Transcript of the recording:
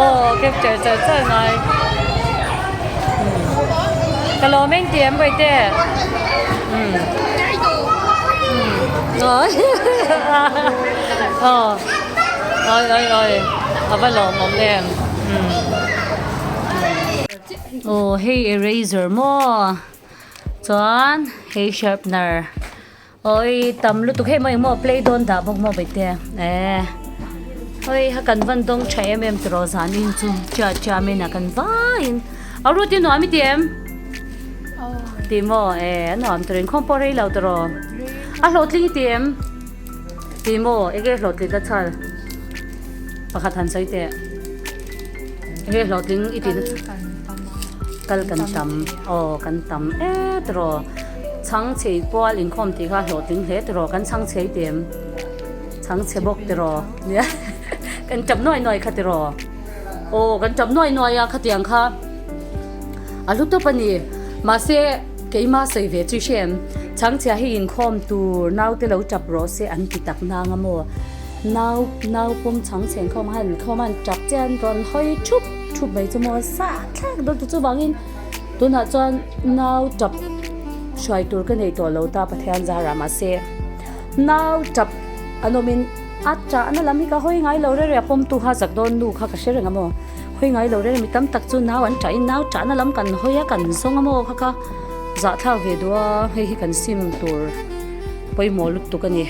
Aw capture char char ngai. Ka lawm eng ti em Bawihte? Umm. Aw. Oi oi oi. A va lawmawm em. Umm. Aw hei eraser maw chuan hei sharpener. Awi tam lutuk hei maw engmaw play dawn dah bawk maw Bawihte eh awi ha kan van dawng tha em em tiraw zan in chu chia chia men ah kan vaiin a rut i nuam i ti em ti maw eh a nuam tur inkhawm pawh rei lo tiraw a hlawhtling i ti em ti maw enge hlawhtling a chhal pakhat han sawi teh enge hlawhtling i tih na kal kan tam aw kan tam e tiraw. Chhang chhe kual inkhawm tih kha hlawhtling hle tiraw kan chhang chhe i em? Chhang chhe bawk tiraw nia kan tap nuai nuai kha tiraw aw kan tap nuai nuai a khatiang kha a hlu tawp a ni mahse keima sawi ve chu i hre em chhang chhia hi inkhawm tur naute lo tap rawh se an ti tak nang a maw nau nau pawm chhang chhe inkhawm khan inkhawm a an tap che an rawn hawi thup thup mai chu maw sah thlak dawn tu chuvangin. Tunah chuan nau tap hruai tur ka nei tawh lo ta Pathian zarah mahse nau tap an awmin a chahna lam hi ka hawi ngai lo rere a pawmtu kha zak dawn nu kha ka hre reng a maw hawi ngai lo rere mi tam tak chu nau an chahin nau chahna lam kan hawi a kan zawng a maw kha kha zahthlak ve duh a hei hi kan sim tur pawimawh lutuk a ni.